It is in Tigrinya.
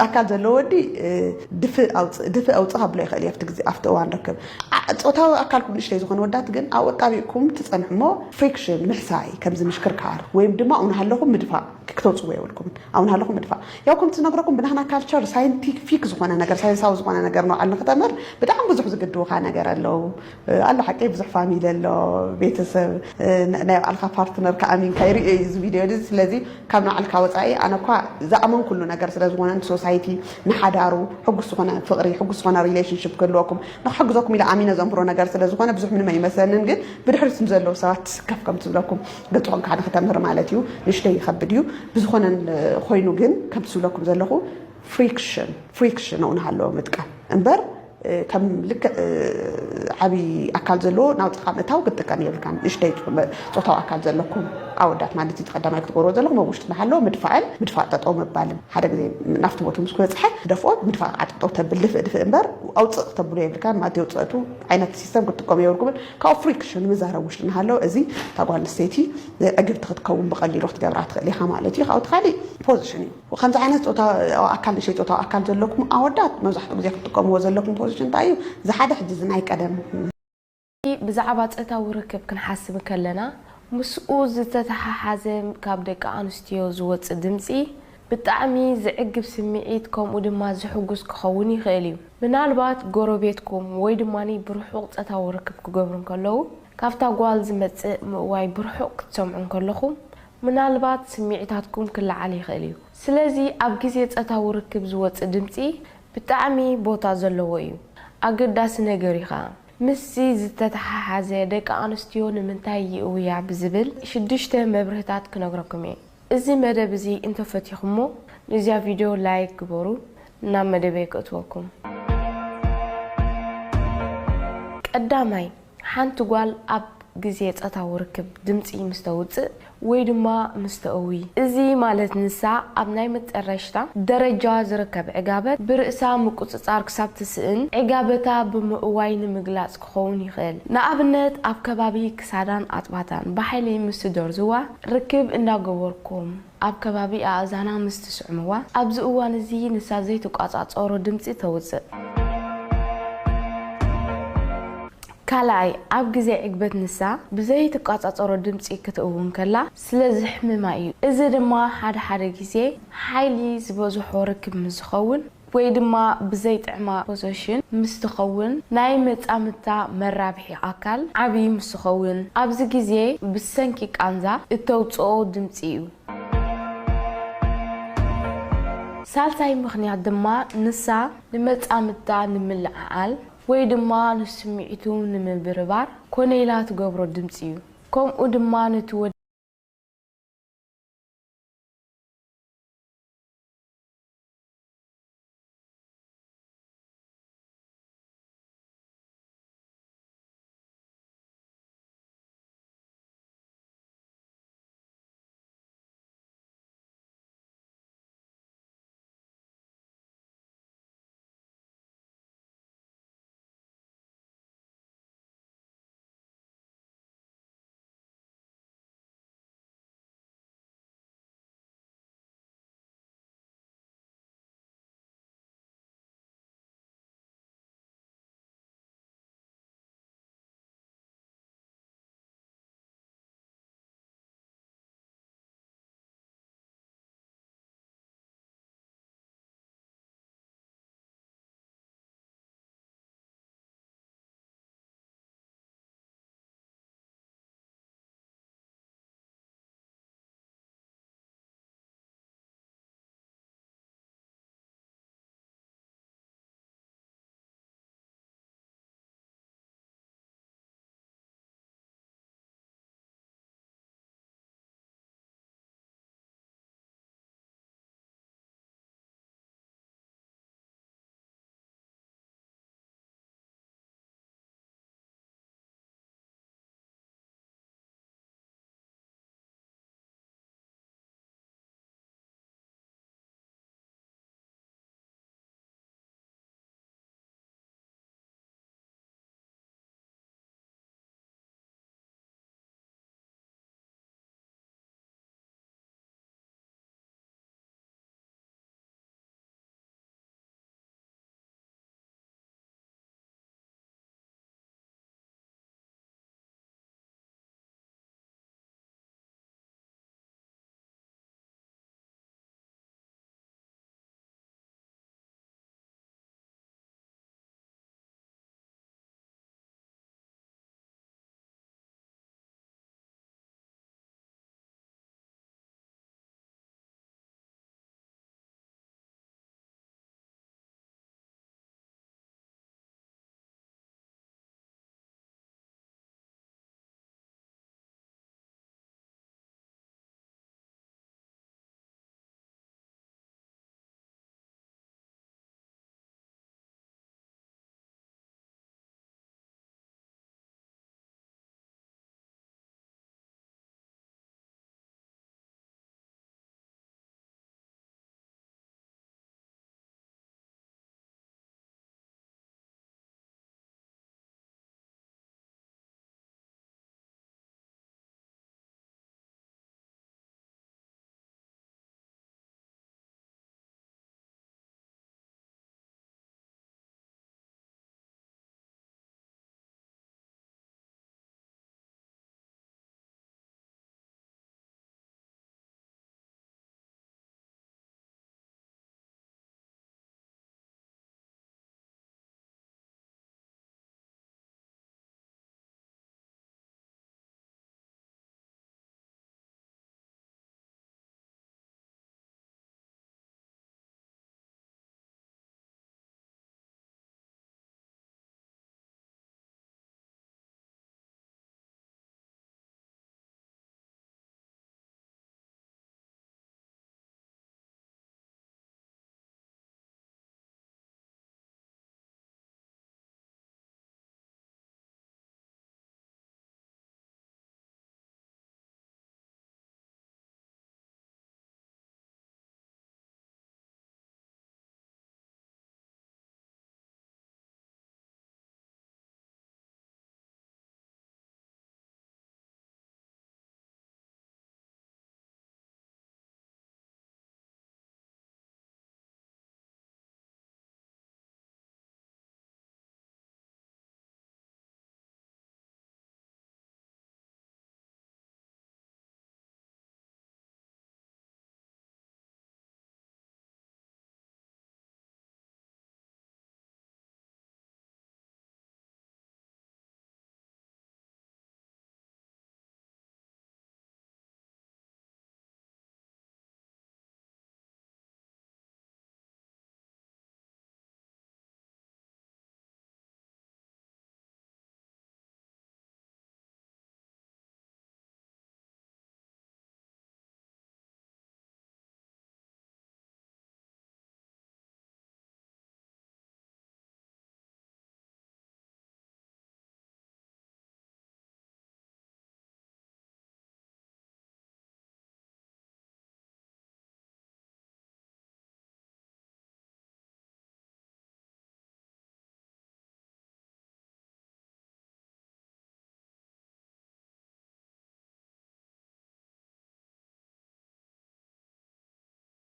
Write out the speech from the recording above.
ኣካል ዘለዎ ወዲ ድፍእ ኣውፅእ ድፍእ ኣውፅእ ከብሎ ይኽእል እዩ። ኣብቲ ግዜ ኣብቲ እዋን ርክብ ጾታዊ ኣካልኩም ንእሽተይ ዝኾነ ወዳት ግን ኣብኡ ኣጣቢቕኩም ትፀንሑ እሞ ፍሪክሽን ምሕሳይ ከምዚ ምሽክርካር ወይም ድማ ኣብኡ እናሃለኹም ምድፋእ ክተውፅዎ የብልኩምን። ኣብኡ እናሃለኹም ምድፋእ ያው ከምቲ ዝነግረኩም ብናህና ካልቸር ሳይንቲፊክ ዝኾነ ነገር ሳይንሳዊ ዝኾነ ነገር ንባዕል ንክተምር ብጣዕሚ ብዙሕ ዝግድውኻ ነገር ኣለዉ። ኣሎ ሓቀይ ብዙሕ ፋሚሊ ኣሎ ቤተሰብ ናይ ባዕልካ ፓርትነር ከኣሚንካ ይርእዮ እዩ እዚ ቪድዮ እዚ ስለዚ ካብ ንባዕልካ ወፃኢ ኣነ እኳ ዝኣመንኩሉ ነገር ስለ ዝኾነ ንቲ ሶሳይቲ ንሓዳሩ ሕጉስ ዝኾነ ፍቕሪ ሕጉስ ዝኾነ ሪሌሽንሽፕ ክህልወኩም ንክሕግዘኩም ኢለ ኣሚነ ዘምህሮ ነገር ስለ ዝኾነ ብዙሕ ምንም ኣይመስለንን ግን ብድሕሪት ንዘለዉ ሰባት ስከፍ ከም ትብለኩም ግልፂ ኮንካ ንክተምህር ማለት እዩ ንሽተይ ይኸብድ እዩ ብዝኾነን ኮይኑ ግን ከም ትብለኩም ዘለኹ ፍሪክሽን ፍሪክሽን ው ንሃለዎ ምጥቃም እምበር ከም ልክዕ ዓብዪ ኣካል ዘለዎ ናውፅኻ ምእታው ክትጥቀም የብልካን። ንእሽተይ ጾታዊ ኣካል ዘለኩም ኣወዳት ማለት እዩ ቀዳማይ ክትገብርዎ ዘለኹም ኣብ ውሽጢ እናሃለወ ምድፋዕን ምድፋእ ጠጠው ምባልን ሓደ ግዜ ናብቲ ቦቱ ምስ ክበፅሐ ደፍኦ ምድፋእ ከዓ ጠጠው ተብል ድፍእ ድፍእ እምበር ኣውፅእ ክተብሉ የብልካን ማለት የውፅእቱ ዓይነት ሲስተም ክትጥቀሙ የብልኩምን ካብ ፍሪክሽን ምዛረብ ውሽጢ እናሃለወ እዚ እታ ጓል ኣንስተይቲ ዕግብቲ ክትከውን ብቐሊሉ ክትገብራ ትኽእል ኢኻ ማለት እዩ ካብቲ ካሊእ ፖዚሽን እዩ ከምዚ ዓይነት ፆታ ኣካል ንሸይ ፆታዊ ኣካል ዘለኩም ኣወዳት መብዛሕትኡ ግዜ ክትጥቀምዎ ዘለኩም ፖዚሽን እንታይ እዩ ዝሓደ ሕጂ እዚ ናይ ቀደም ብዛዕባ ፆታዊ ርክብ ክንሓስብ ከለና ምስኡ ዝተተሓሓዘ ካብ ደቂ ኣንስትዮ ዝወፅእ ድምፂ ብጣዕሚ ዘዕግብ ስምዒት ከምኡ ድማ ዝሕጉስ ክኸውን ይኽእል እዩ። ምናልባት ጎረቤትኩም ወይ ድማ ብርሑቕ ፆታዊ ርክብ ክገብሩ እንከለዉ ካብታ ጓል ዝመፅእ ምእዋይ ብርሑቕ ክትሰምዑ እንከለኹም ምናልባት ስምዒታትኩም ክለዓል ይኽእል እዩ። ስለዚ ኣብ ግዜ ፆታዊ ርክብ ዝወፅእ ድምፂ ብጣዕሚ ቦታ ዘለዎ እዩ። ኣገዳሲ ነገር እዩ ኸዓ። ምስዚ ዝተተሓሓዘ ደቂ ኣንስትዮ ንምንታይ ይእውያ ብዝብል ሽዱሽተ መብርህታት ክነግረኩም እየ። እዚ መደብ እዚ እንተፈቲኹሞ ንዚኣ ቪድዮ ላይክ ግበሩ ናብ መደበይ ክእትወኩም። ቀዳማይ፣ ሓንቲ ጓል ኣብ ግዜ ጾታዊ ርክብ ድምጺ ምስ ተውጽእ ወይ ድማ ምስ ተእዊ፣ እዚ ማለት ንሳ ኣብ ናይ መጠረሽታ ደረጃ ዝርከብ ዕጋበት ብርእሳ ምቁጽጻር ክሳብ ትስእን ዕጋበታ ብምእዋይ ንምግላጽ ክኸውን ይኽእል። ንኣብነት ኣብ ከባቢ ክሳዳን ኣጽባታን ብሓይሊ ምስ ትደርዝዋ፣ ርክብ እንዳገበርኩም ኣብ ከባቢ ኣእዛና ምስ ትስዕምዋ፣ ኣብዚ እዋን እዚ ንሳ ዘይትቋጻጸሮ ድምጺ ተውጽእ። ካልኣይ፣ ኣብ ግዜ ዕግበት ንሳ ብዘይትቋጻጸሮ ድምጺ ክትእዊ እንከላ ስለ ዘሕምማ እዩ። እዚ ድማ ሓደ ሓደ ግዜ ሓይሊ ዝበዝሖ ርክብ ምስ ዝኸውን ወይ ድማ ብዘይጥዕማ ፖዘሽን ምስ ትኸውን ናይ መጻምድታ መራብሒ ኣካል ዓብዪ ምስ ዝኸውን ኣብዚ ግዜ ብሰንኪ ቃንዛ እተውጽኦ ድምጺ እዩ። ሳልሳይ ምኽንያት ድማ ንሳ ንመጻምድታ ንምልዕዓል ወይ ድማ ንስምዒቱ ንምብርባር ኮነ ኢላ ትገብሮ ድምጺ እዩ። ከምኡ ድማ ነቲ ወዲ